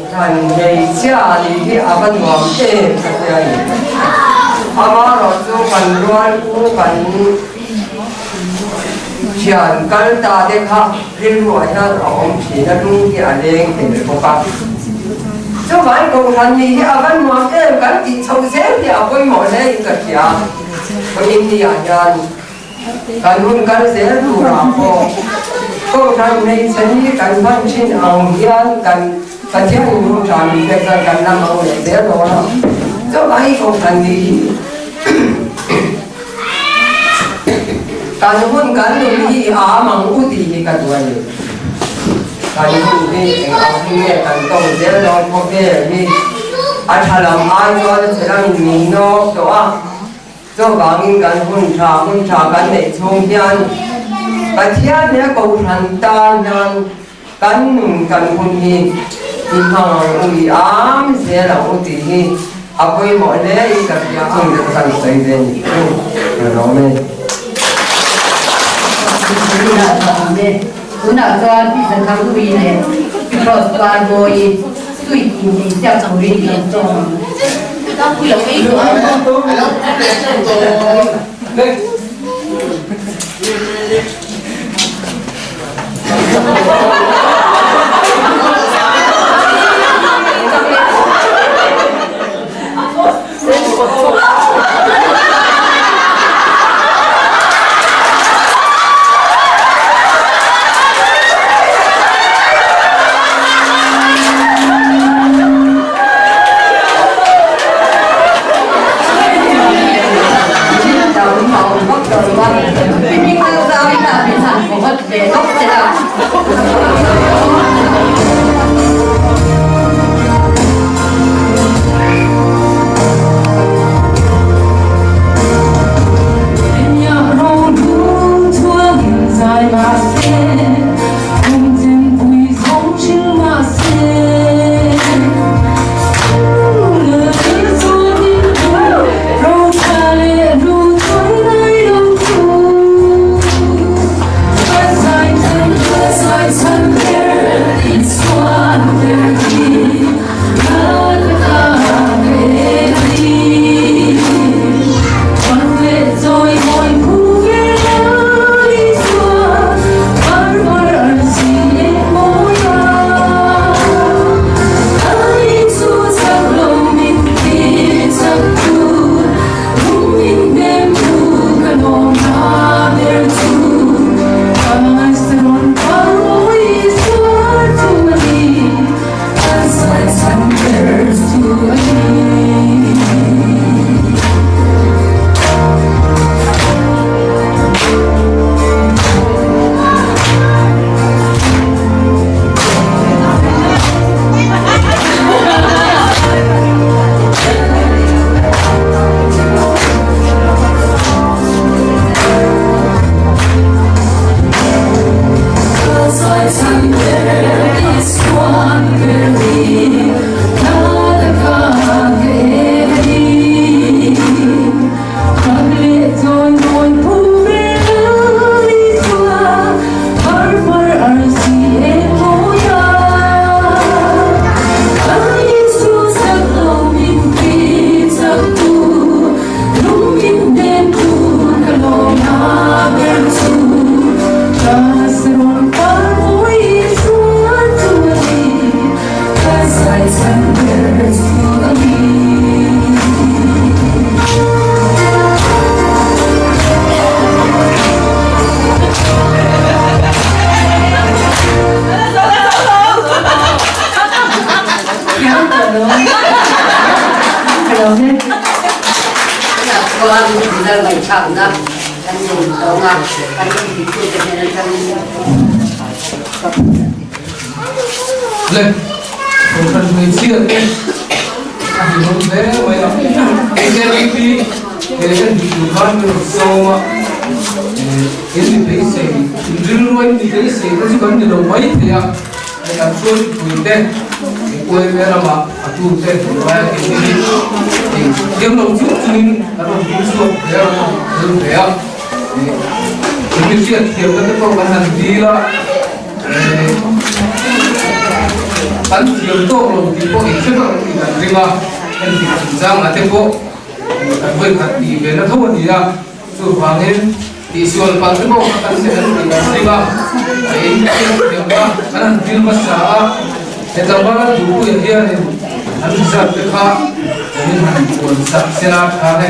Kohhran hmeichhia nih hi a va nuam em ka ti a ni. Amaherawhchu kan rual u kan thian kal ta te kha rilruah hian a awm thin a, lung hi a leng tel bawk a. Chuvang Kohhran nih hi a va nuam em kan tih chhoh zel hi a pawimawh hle in ka hria. Vawiinni ah hian Kan hun kal zel turah pawh Kohhran hmeichhe hi kan hman thin ang hian kan Pathian in hun tha min pek chuan kan la hmang leh zel dawn a. Chuvang hi Kohhran nih hi kan hun kan nun hi a am ang u tih hi ka duh a ni. Kan hun hi eng ang hi nge kan tawng zel dawn khawvel hi a tha lam ai chuan a chhe lamin min nawk tawh a. Chuvangin kan hun tha hun tha kan neih chhung hian Pathian leh Kohhran tan hian kan nun kan hun hi i hmang ang u, i am zel ang u tih hi a pawimawh hle in ka hria a. Chung te chu kan sawi ve ni chu ka lawm e. Tunah chuan Pi Zathangpui leh Pi Rose Parbawi Sweet in ei siak turin kan tawng ang. Le, Kohhran hmeichhia te a hlimawm hle mai a. KTP he kan tih tur khan min rawn sawm a, in mi beisei, in rilru a in mi beisei te chu kan ni lo mai thei a, hei kan hruaitupui te, UMA rama a tu te hnuaia keini hi hei thiam lo chung chungin kan rawn ding chhuak hle a, kan rawn tel ve a, in mi hriatthiamna te pawh kan han dil a. Kan thiam tawk lo tih pawh in hre vak lo tih kan ring a, endik chungchangah te pawh kan vawi khat tih ve na tho a ni a, chuvangin tihsual palh te pawh kha kan nei an tih kan ring a, a in thiam a, kan han dil hmasa a, he tlangval a duhpuiah hianin an result te kha min han puan sak sela tha e.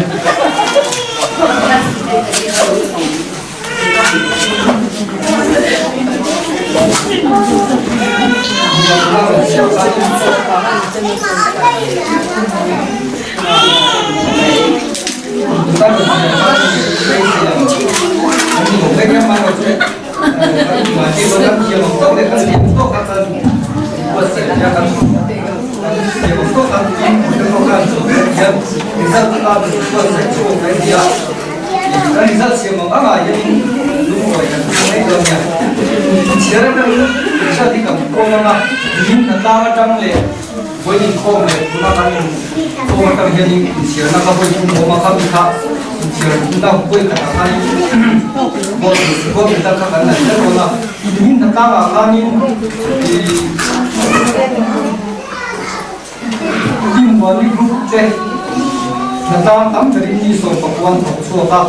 Kan result siam ang angah hianin lungawi kan tum mai dawn nia. Chhiar atangin result hi kan kawng anga nimin hna tlang atang leh vawi inkhawm leh tuna kan inkhawm atang hianin inchhiarna kha vawi thum awm a khami kha inchhiar thumna vawi khatah khanin gold gold medal kha kan la zel dawn a. Nimin hna tlangah khanin ih Team Muani Group te hnatlang tam berin mi 19 an thawk chhuak a.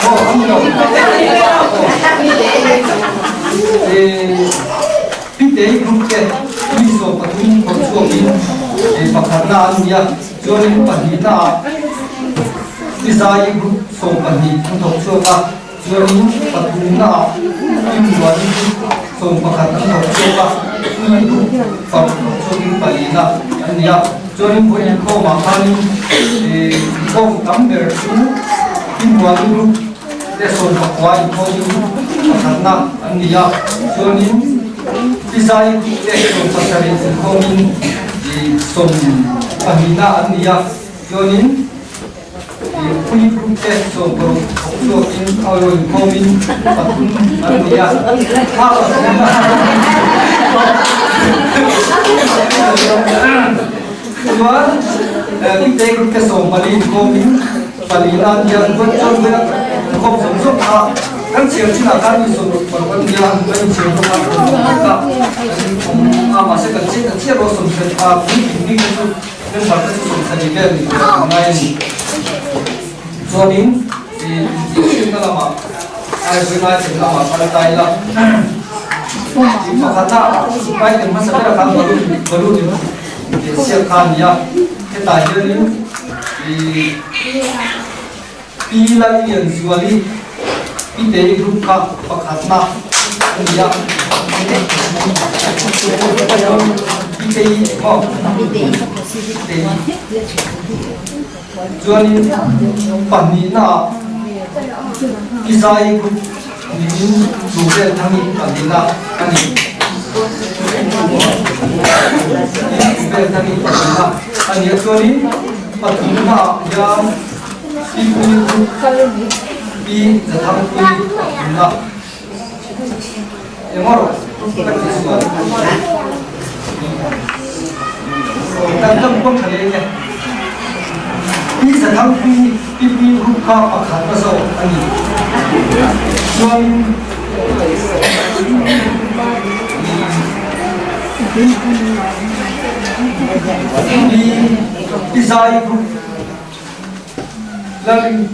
Aw a ni lo. Pitei Group te mi 13 thawk chhuakin pakhatna an ni a, chuanin pahnihna ah Pizai Group 12 an thawk chhuak a. Chuanin pathumna ah Team Muani chu 11 an thawk chhuak a, Pui Group paruk thawk chhuakin palina an ni a. Chuanin vawi inkhawmah khanin inkhawm tam ber chu Team Muani Group te 19 inkhawmin pakhatna an ni a. Chuanin Pizai Group te 17 inkhawmin sawmpahnihna an ni a. Chuanin. Pui group te 16 thawk chhuakin a rawn khawmin pathum an ni a, chuan Pitei group te 14 inkhawmin pali an ni a, chuan chuan vawiin inkhawm zawng zawng kha kan chhiar chinah khan mi 66 an ni a, kan inchhiar bawk a, kan awm a, mahse kan chhiat chiah lo 90 a puitling bik te chu Member te chu 70 vel ni tur an ngai a ni. Chuanin inchhimna lamah Aizawla thlen lamah kal ta ila tih pakhatah item hmasa berah khan balloon balloon in insiak kha a ni a, hetah hianin ih Pi Lallianzuali Pitei group kha pakhatna a ni a. Pitei maw? Pitei. Chuanin pahnihnaah Pizai group niin Chuvel Thangi pahnihna a ni. Chuvel Thangi pahnihna a ni a. Chuanin pathumnaah hian Pipui group Pi Zathangpui pathumna Engawrh ka ti sual. Kan dam pawh tha leng e. Pi Zathangpui Pipui group kha pakhat na zawk a ni. Chuanin Pi Pi Zai group Lalrin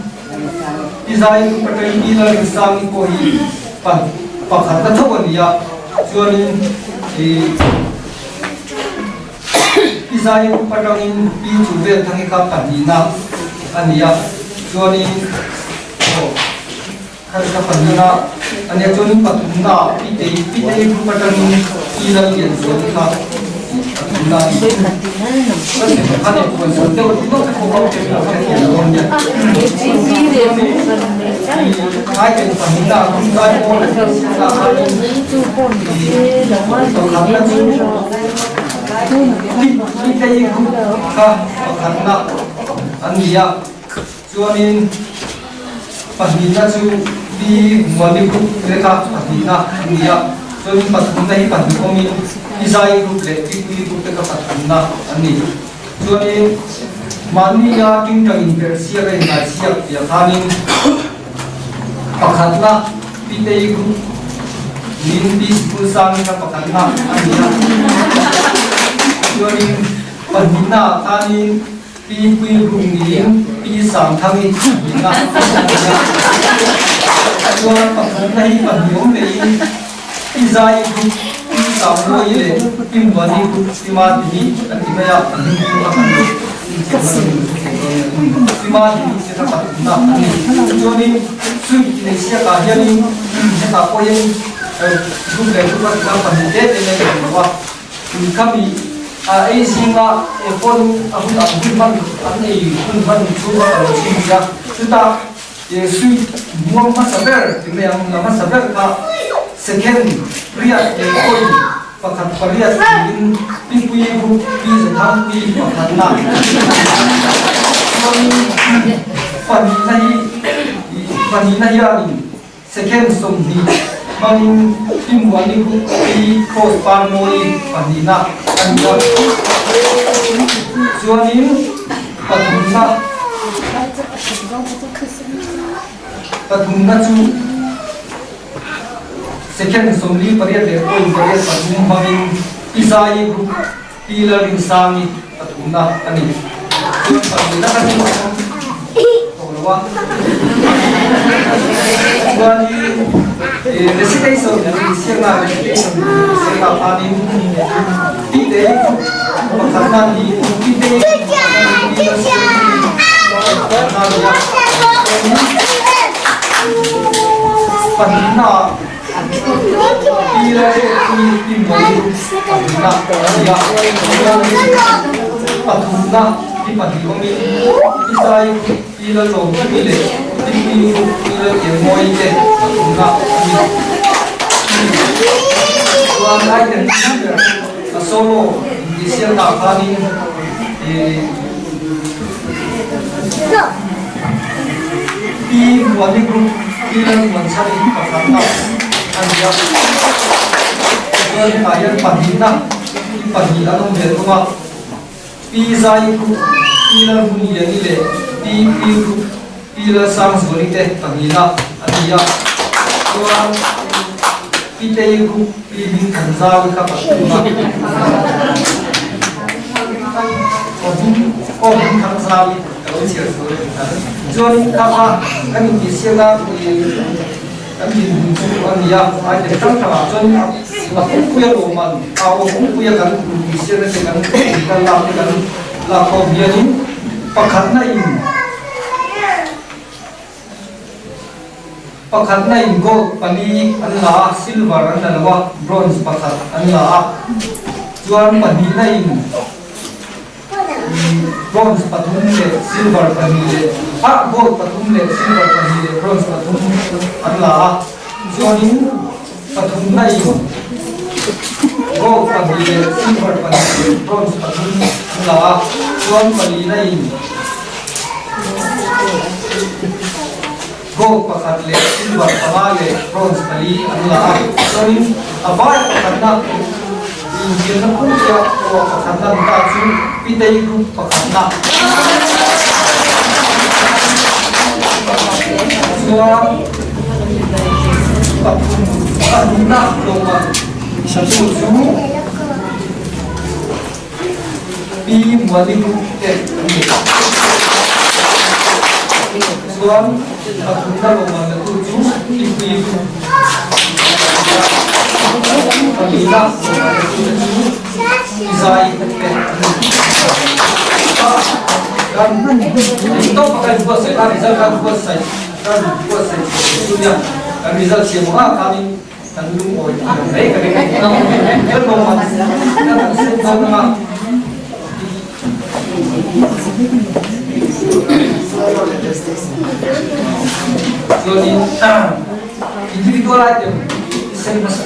Pi Zai group atangin Pi Lalrinsangi pawh hi pakhat na tho a ni a, chuanin ih Pi Zai group atangin Pi Chuvelthangi kha pahnihna a ni a, chuanin aw kha kha pahnihna a nia, chuanin pathumna ah Pi Tei Pi Tei group atangin Pi Lallianzuali kha pathumna a ni. Ka ti kha nen puan deuh deuh te pawh kha ka hrethiam dawn nia. Aiken pahnihna ah khan zai pawl ah khanin pakhatna chu Pitei group kha pakhatna an ni a, chuanin pahnihna chu Pi Muani group te kha pahnihna an ni a, chuanin pathumna hi pahnih awmin Pi Zai group leh Pi Pui group te kha pathumna an ni. Chuanin mahnia tingtang inperh siak a inngai siak tih ah khanin pakhatna Pitei group Niin Pi Sikul Sangi kha pakhatna a ni a. Chuanin pahnihna ah khanin Pi Pui Rung niin Pi Sangthangi pahnihna a ni a. Chuan pakhatna hi pahnih awm lehin Pi Zaii Group, Pi Sangmawii leh Pi Muani Group Pi Madini an ti mai a, an hming chu a kan lo Pi Madini te kha pathumna an ni. Chuanin Sui nei siakah hianin hetah pawh hian group leh group a ti dang pahnih te te mai kan lo a, khami a ei zinga phone a hun ang hun hman an ei hun hman chu a ka lo chhim nia chutah Sui muang hmasa ber ti mai ang la hmasa ber kha second riat leh pawi pakhat pariat tiin Pipui group Pi Zathangpui pakhatna chuanin pahnihna hi pahnihna hianin second 20 hmangin Pi Muani group Pi Cross Parmawi pahnihna a ni a chuanin pathumna Pathumna chu second 48 leh point pariat pathum hmangin Pi Zaii Group Pi Lalrinsangi pathumna a ni. Chuan pahnihna kha chu a awm tawh lo a. Chuanin recitation insiakna recitation insiakna khanin Pi Tei Group pakhatna niin Pi Tei Group pakhatna niin Pi Lalsiampuii pakhatna a ni a. Pahnihna Pi Lalhriatpuii Pi Muani Group pahnihna a ni a. Pathumna Pi pahnih awmin Pi Zaii Group Pi Lalawmpuii leh Pi Puii Group Pi Laltiangmawii te pathumna a ni. Chuan item ber a solo intihsiaknaah khanin Pi Muani Group Pi Lalmuanchhani pakhatna a ni a. Chuan hetah hian pahnihna Pi pahnih an awm ve thung a. Pi Zaii Group Pi Lalhmunliani leh Pi Pi Group Pi Lalsangzuali te pahnihna a ni a. Chuan Pi Tei Group Pi Hmingthanzaui kha pathumna a ni a. Aw Hmingthanzaui ka lo chhiar sual a ni kha. Chuanin kha kha kan intihsiak a kan dinhmun chu a ni a, item hrang hrangah chuanin a kawngpuia lawmman a aw kawngpuia kan intihsiakna te kan kan lak te kan lak khawm hianin pakhatna in Pakhatna in gold pali an la a, silver an la lo a, bronze pakhat an la a. Chuan pahnihna in bronze pathum leh silver pahnih leh ah gold pathum leh silver pahnih leh bronze pathum an la a. Chuanin pathumna in gold pahnih leh silver pahnih leh bronze pathum an la a. Chuan palina in Gold pakhat leh silver panga leh bronze pali an la a, chuanin a vai pakhatna inhnialna pumpuia pawh pakhatna an ta chu Pitei Group pakhatna chuan pathum pahnihna tlawmman satu chu Pi Muani Group te an ni. Chuan pathumna lawmman la tu chu Pi Pui Group palina lawmman la tu te chu Pi Zai te an ni. Kan tawp a kan buatsaih a result kan buatsaih kan buatsaih chu nia kan result siam ang ah khanin Kan lungawi tih ang mai ka ring a ni. Kan lawmman kan sen dawn anga. Chuanin individual item sen hmasa.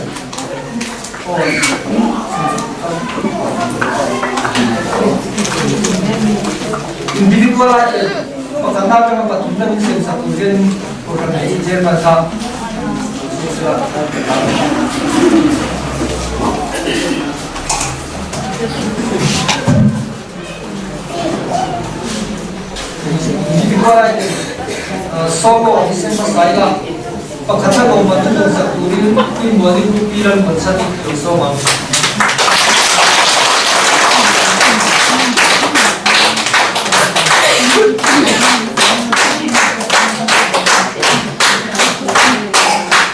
Individual item pakhatna atanga pathumna min sem sak tur hian Kohhran leh chairman kha Individual item solo hi sen hmasa ila. Pakhatna lawmman chu dawnsak turin Tuimuanin Pi Lalmuansani lo sawm ang.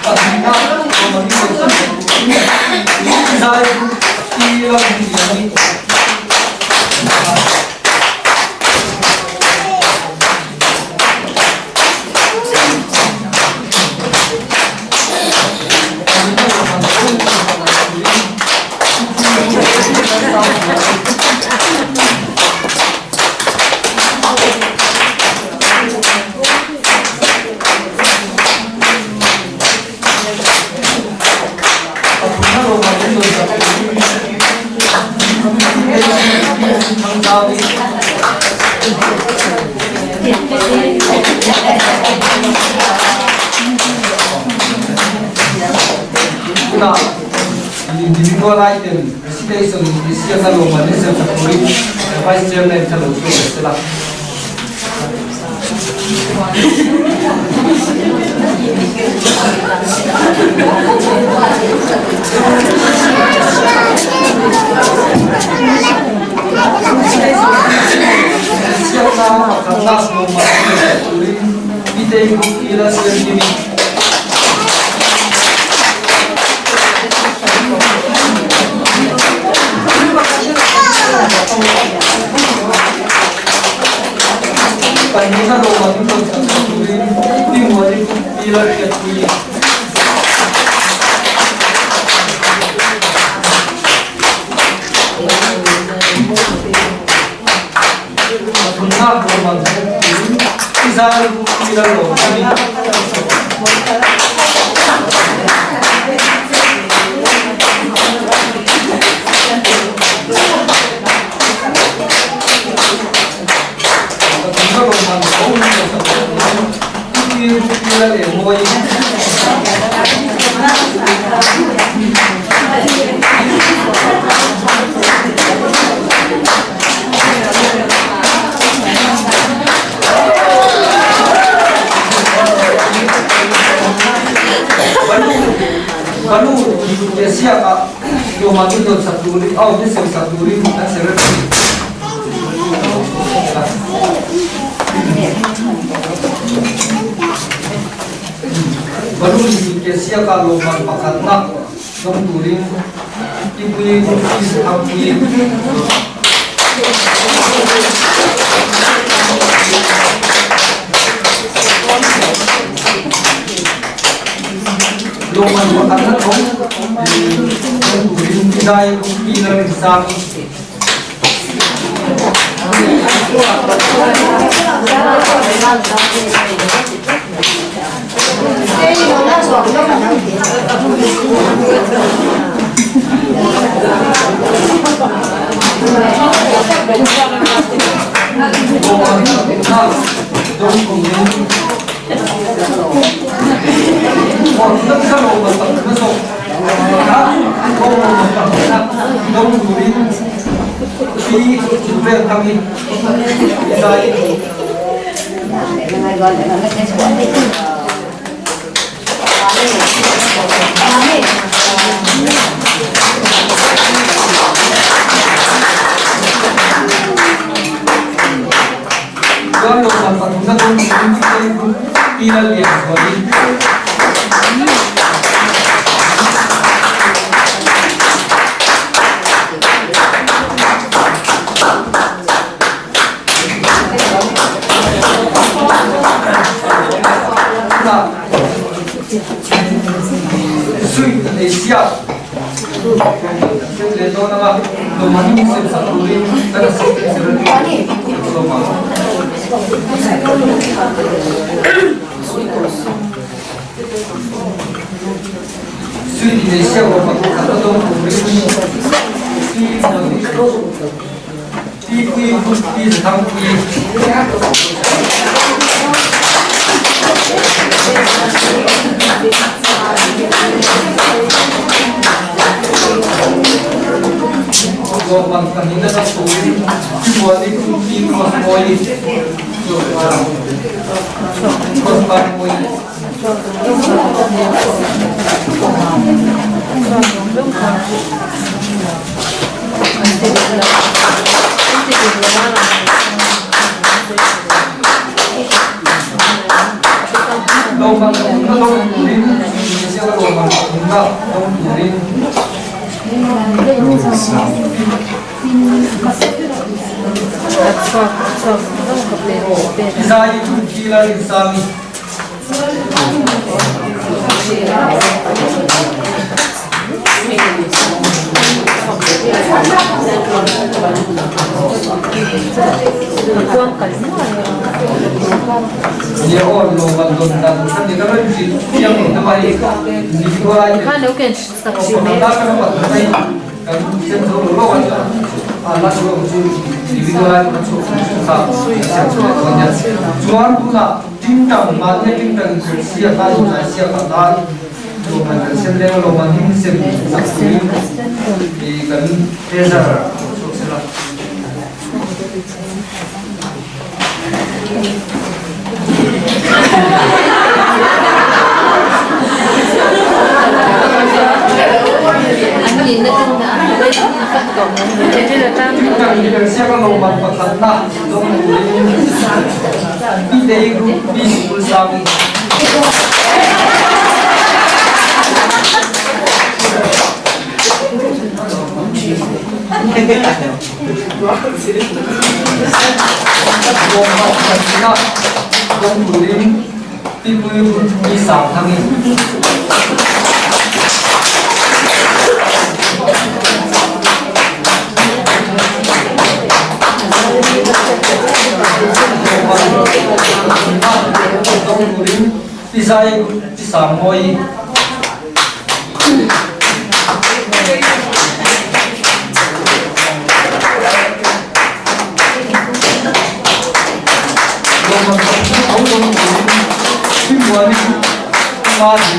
Pahnihna lawmman hi dawnsak turin Zai Pi Lalmuliani. Vice Chairman thalo chu sela. Lawmman pathumna dawng turin Indonesia-a lawmman pathumna dawng turin Izai Thukila Rinsami. Tingtang mahni tingtang in siak a inzai siak a tan lawmman kan sem leng a lawmman hi sem sak turin i kan treasurer a rawn chhuak sela. Tingtang in kan siak a lawmman pakhatna dawng turin Pitei Group B School Sami. Dawng turin Pipui Group B Sangthangi. Dawng turin Pi Zai Pi Sangmawi. Lawmman pakhat tho dawng turin Pi Muani Pi Mali.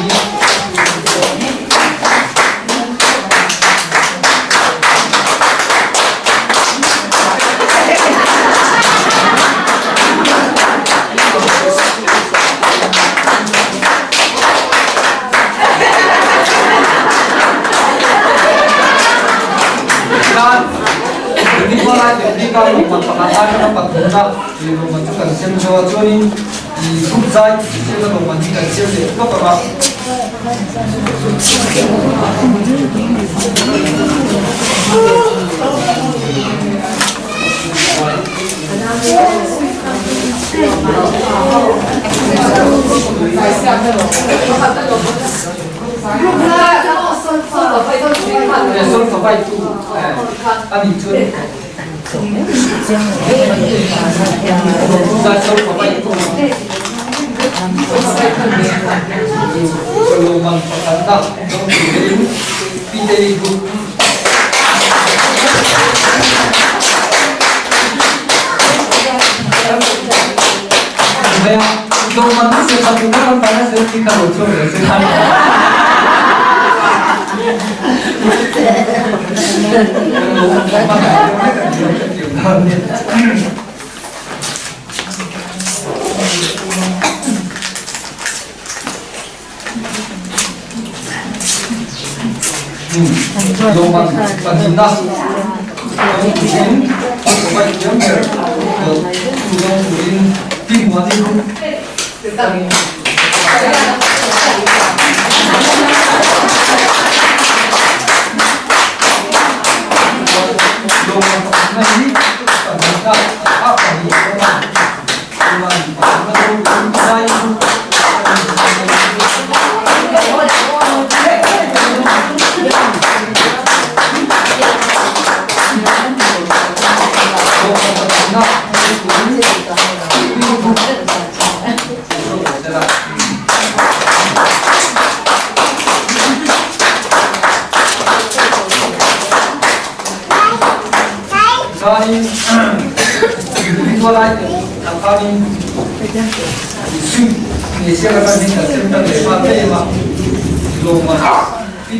Chuanin i group zai siamna lawmman hi kan siam leh hlawk ang a. Lawmman pahnihna dawng turin pawh thiam ber tu dawng turin Pi Muani Group. Lawmman pakhatna hi pahnihna a pahnih awm a, lawmman pakhatna dawng turin Pi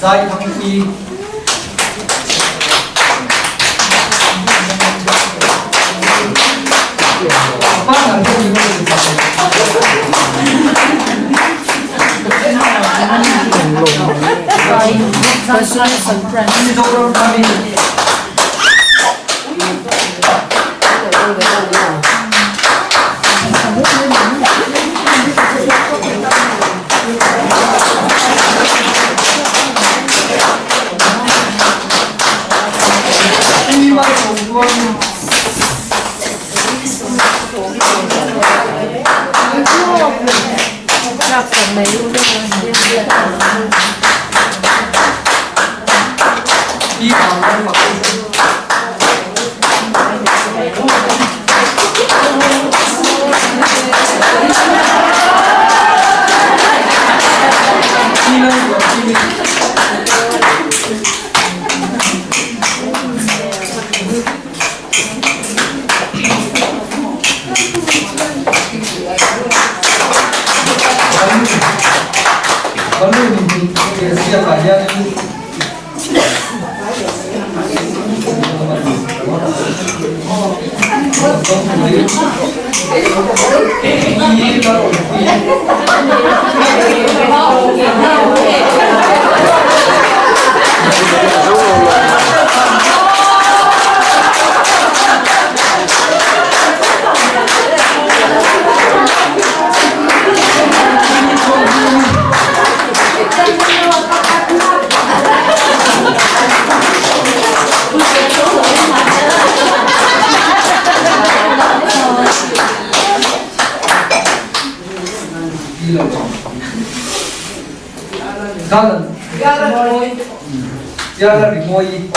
Zai Group. Pi Vang Lalfaki. Pi Lalruatimi. Balloon in ziakah hianin Yala rimawi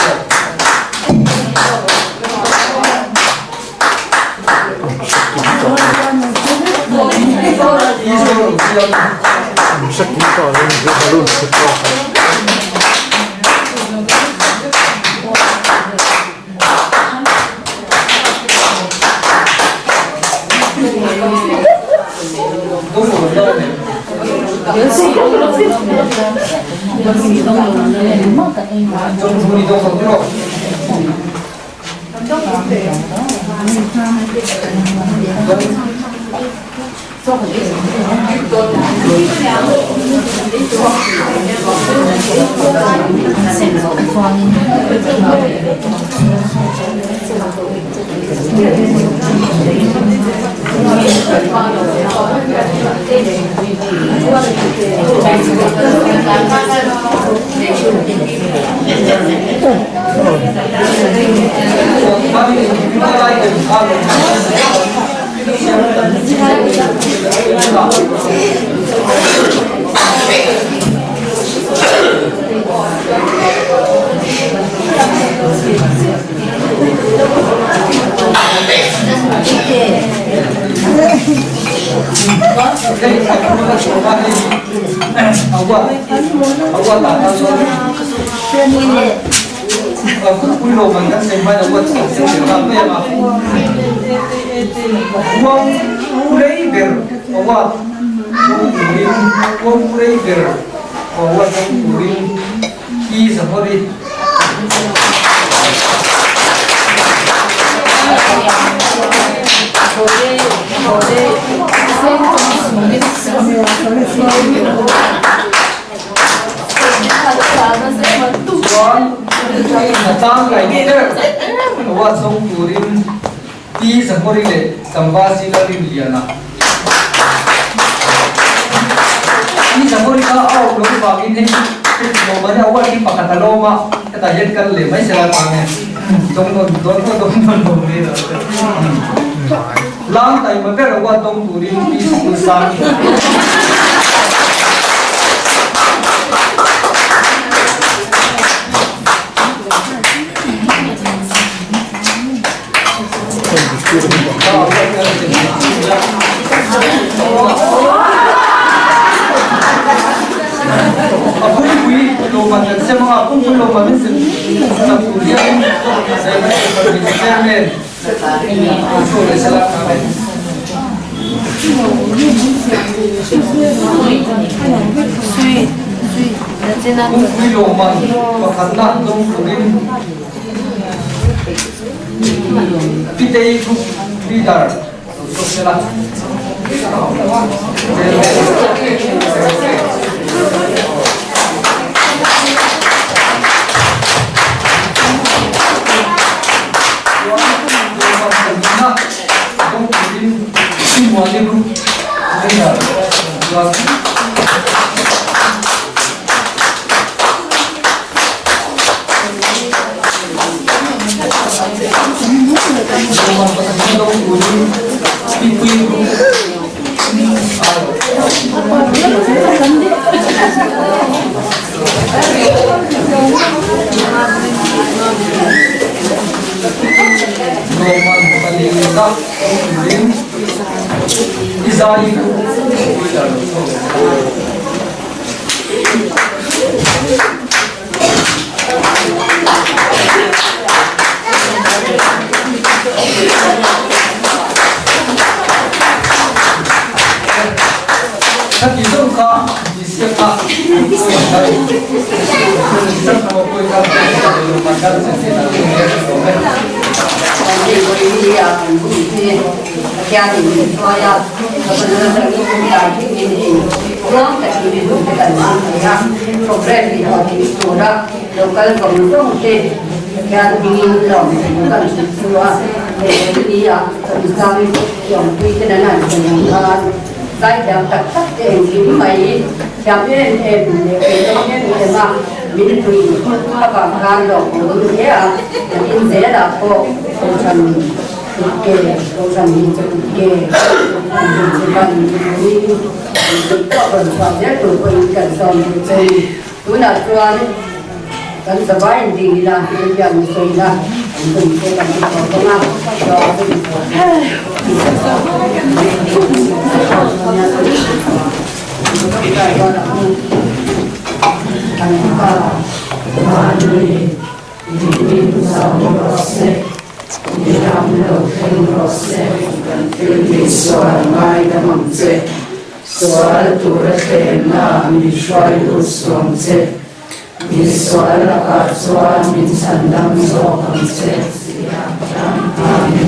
I zai chu Khati zawng kha insiak a Zaithiam tak tak te engkim mai thiam em em leh peihawm em em a min pui avang khan lawk a awm hle a, kan in zelah pawh kohhran kut ke, kohhran hmeichhe kut ke, kohhran hmeichhe ban turin kut pawh rawn chhuah zel tur pawhin kan sawm duh che ni. Tunah chuan kan zavai in ding ila, min biak ni sawi ila, kan tum te kan ti tawh dawn a, Sual tura thlenna min hruai lut suang che, mi sual lakah chuan min chhandam zawk ang che. Amen.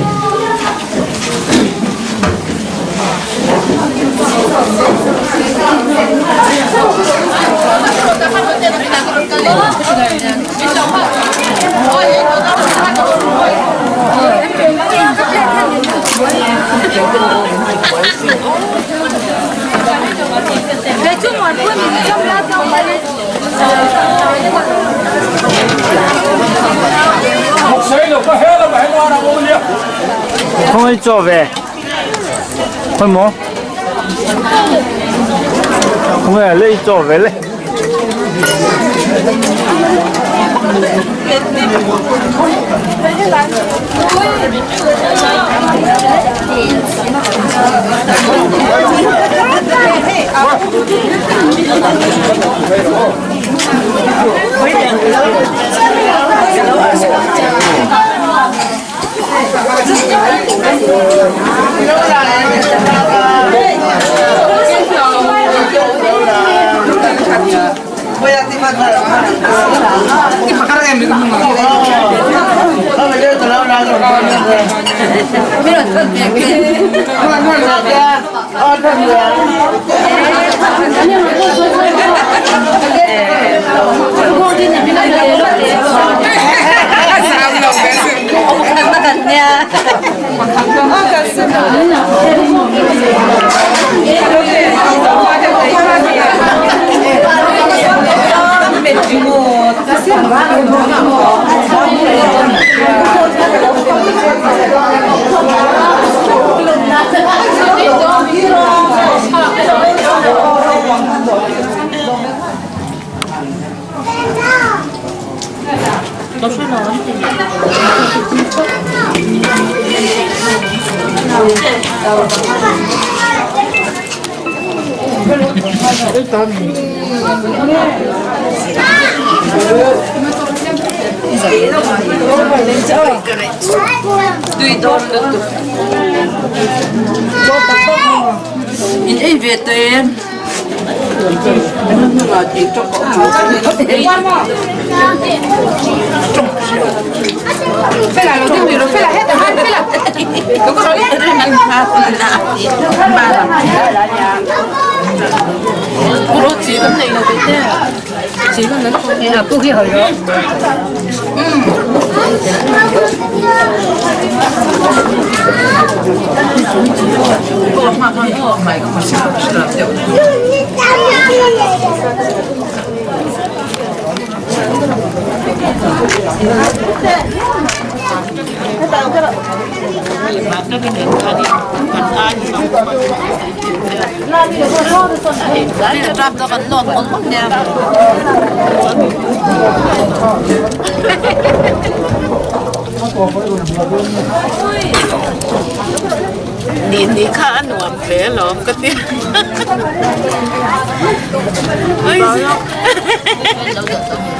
Khawngaih chaw ve khawi maw khawngaih lei chaw ve le. In ei ve te Ni ni kha a nuam hle alawm ka ti.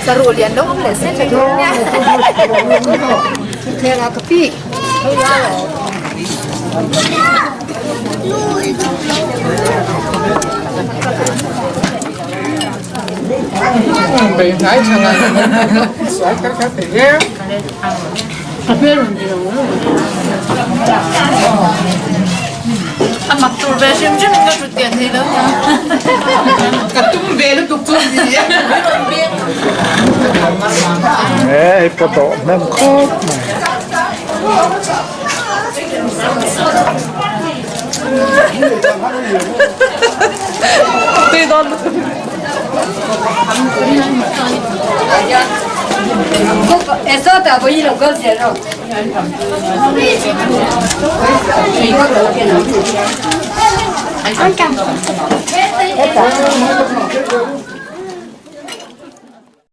Saruh lian deuh awm leh se tha dawn nia. Thutthleng ah ka pi. Bei hnai than a sual kar kar thei hle. A hmel rawn ti lo A mak tur ve hrim hrim in ka thut tian thei lo nia. Ka tum ve lutuk chu ni. He hei pawh tawh hnem khawp mai. Tui dawn lutuk.